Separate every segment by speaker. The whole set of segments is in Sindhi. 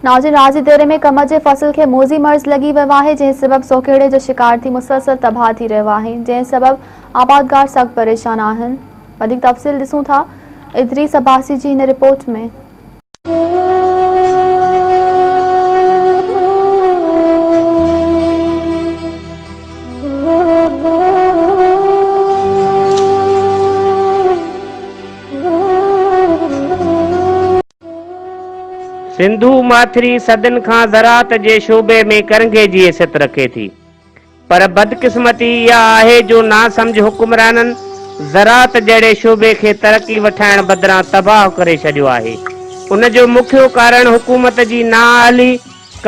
Speaker 1: ناظرين راضي ديري ۾ ڪمند جي فصل کي موذي مرض لڳي ويو آهي جنهن سبب سوڪهڙي جو شڪار ٿي مسلسل تباهه ٿي رهيو آهي جنهن سبب آبادگار سخت پريشان آهن وڌيڪ تفصيل ڏسون ٿا ادريس عباسي جي هن رپورٽ ۾.
Speaker 2: Sindhu ماٿري صدين کان زراعت جي شعبي ۾ ڪرنگهي جي حيثيت رکي ٿي پر بدقسمتي اها آهي جو ناسمجهه حڪمرانن زراعت جهڙي شعبي کي ترقي وٺائڻ بدران تباهه ڪري ڇڏيو آهي ان جو مکيو ڪارڻ حڪومت جي نااهلي،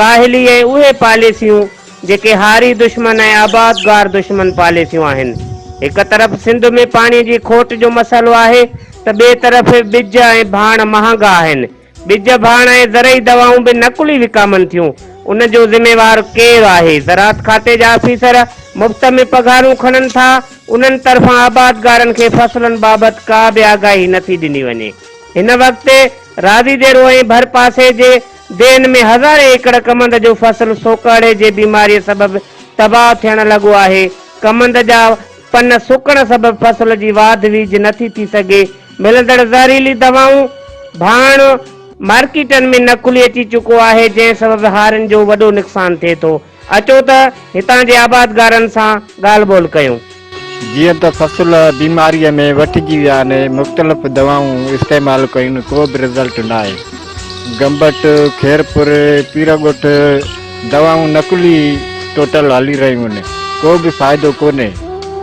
Speaker 2: ڪاهلي ۽ اهي پاليسيون جيڪي هاري دشمن ۽ آبادگار دشمن پاليسيون آهن. هڪ طرف سنڌ ۾ پاڻي جي کوٽ جو مسئلو آهي ته ٻئي طرف ٻج ۽ ڀاڻ مهانگا آهن. ٻج، ڀاڻ ۽ زرعي دوائون به نقلي وڪامن ٿيون. ان جو ذميوار ڪير آهي؟ زراعت کاتي جا آفيسر مفت ۾ پگهارون کڻن ٿا، انهن طرفان آبادگارن کي فصلن بابت ڪا به آگاهي نٿي ڏني وڃي. هن وقت راضيديرو ۽ ڀرپاسي جي ديهن ۾ هزارين ايڪڙ ڪمند جو فصل سوڪهڙي جي بيماريء سبب تباهه ٿيڻ لڳو آهي. ڪمند جا پن سڪڻ سبب فصل جي واڌ ويجهه نٿي ٿي سگهي. ملندڙ زهريلي دوائون، ڀاڻ، مارڪيٽن ۾ نقلي اچي چڪو آهي، جنهن سبب هارين جو وڏو نقصان ٿئي ٿو. اچو ته هتان جي آبادگارن سان ڳالهه ٻولهه ڪيون.
Speaker 3: جيئن ته فصل بيماريء ۾ وٺجي ويا آهن، مختلف دوائون استعمال ڪيون ڪو به رزلٽ ناهي. گمبٽ، خيرپور، پيرڳوٺ دوائون نقلي ٽوٽل هلي رهيون آهن، ڪو به فائدو ڪونهي،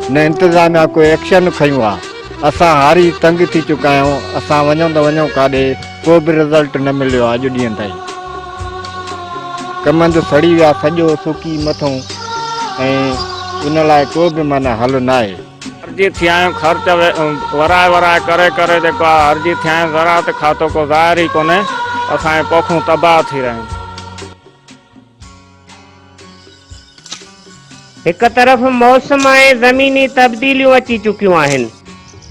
Speaker 3: نه انتظاميا ڪو ايڪشن کنيو آهي، اسان هاري تنگ ٿي چڪا آهيون، اسان وڃون ته وڃون ڪاڏي؟ ڪو به رزلٽ نه مليو آ اڄ ڏينهن تائين. ڪمند سڙي ويا سڄو سڪي مٿئون ۽ ان لاء ڪو به معنيٰ حل ناهي.
Speaker 4: هرجي ٿيا آهيون خرچ ورائي ورائي ڪري ڪري جيڪو آ هرجي ٿيا آهيون زراعت کاتو ڪو ظاهر ئي ڪونهي اسان جون پوکون تباهه ٿي رهيون.
Speaker 2: هڪ طرف موسم ۽ زميني تبديليون اچي چڪيون آهن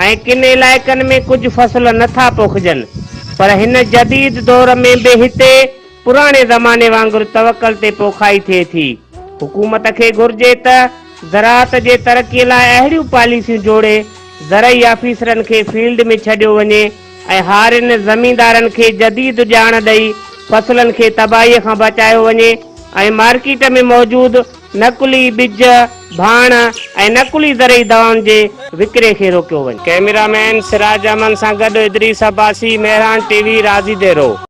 Speaker 2: ۽ ڪن علائقن ۾ ڪجهه فصل نه ٿا پوکجن پر هن جديد دور ۾ به هتي پراڻي زماني وانگر توڪل تي پوکائي ٿئي ٿي. حڪومت کي گهرجي ته زراعت جي ترقي لاء اهڙيون پاليسيون جوڙي زرعي آفيسرن کي فيلڊ ۾ ڇڏيو وڃي ۽ هارين زميندارن کي جديد ڄاڻ ڏئي فصلن کي تباهي کان بچايو وڃي ۽ مارڪيٽ ۾ موجود نقلي ٻج، ڀاڻ ۽ نقلي زرعي دوائن جي وڪري کي روڪيو وڃي. ڪئميرا مين سراج احمد سان گڏ ادريس عباسي، مهراڻ ٽي وي، راضي ديرو.